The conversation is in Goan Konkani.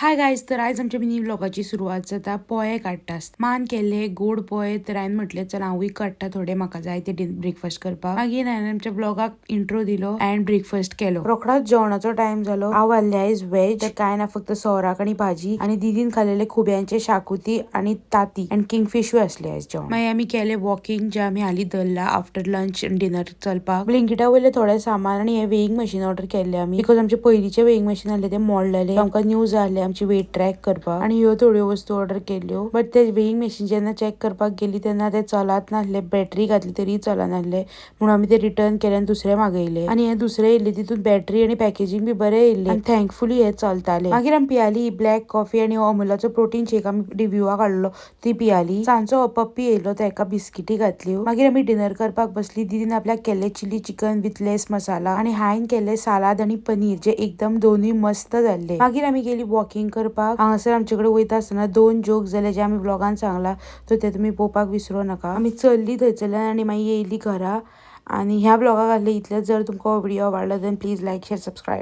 हाय गायज, तर आयज आमच्या मिनी व्लॉगाची सुरवात जाता पोये काडटा आसतना. मान केल्ले गोड पोये, तर हांवें म्हटलें चल हांवूय काडटा थोडे, म्हाका जाय ते ब्रेकफास्ट करपाक. मागीर हांवें आमच्या व्लॉगाक इंट्रो दिलो अँड ब्रेकफास्ट केलो. रोखडोच जेवणाचो टायम जालो. हांव वाडले आयज वेज, तर कांय ना, फक्त सोराक आनी भाजी आनी दिदीन खालेले खुब्यांचे शाकुती आनी ताती आनी किंगफिशूय आसले आयज जेवण. मागीर आमी केले वॉकिंग, जे आमी हालीं धरला आफ्टर लंच डिनर चलपाक. ब्लिंकिटा वयले थोडे सामान आनी हे वेईंग मशीन ऑर्डर केल्ले आमी, because आमचे पयलींचे वेईंग मशीन आहले ते मोडलेले. आमकां न्यू जाय आहले आमची वेट ट्रॅक करपाक आनी ह्यो थोड्यो वस्तू ऑर्डर केल्ल्यो. बट ते वेईंग मशीन जेन्ना चॅक करपाक गेली तेन्ना ते चलत नासले, बॅटरी घातली तरी चलनासले, म्हणून आमी ते रिटर्न केले आनी दुसरे मागयले. आनी हे दुसरे येयल्ले तितून बॅटरी आनी पॅकेजींग बी बरें येयल्ले आनी थँकफुली हे चलताले. मागीर आमी पियाली ब्लॅक कॉफी आनी अमुलाचो प्रोटीन शेक आमी रिव्यूआ काडलो ती पियाली. सांजचो पप्पी येयलो, ताका बिस्किटी घातल्यो. मागीर आमी डिनर करपाक बसली. दिदीन आपल्याक केल्ले चिली चिकन विथ लेस मसाला आनी हांवें केल्ले सालाद आनी पनीर, जे एकदम दोनूय मस्त जाल्ले. मागीर आमी गेली वॉकिंग करपाक. हांगासर आमचे कडेन वयता आसतना दोन जोक जाले, जे आमी व्लॉगान सांगला, तर ते तुमी पळोवपाक विसरू नाका. आमी चल्ली थंयसरल्यान आनी मागीर येयली घरा. आनी ह्या व्लॉगाक आसले इतलेच. जर तुमकां हो व्हिडिओ आवडलो then please like, share, subscribe.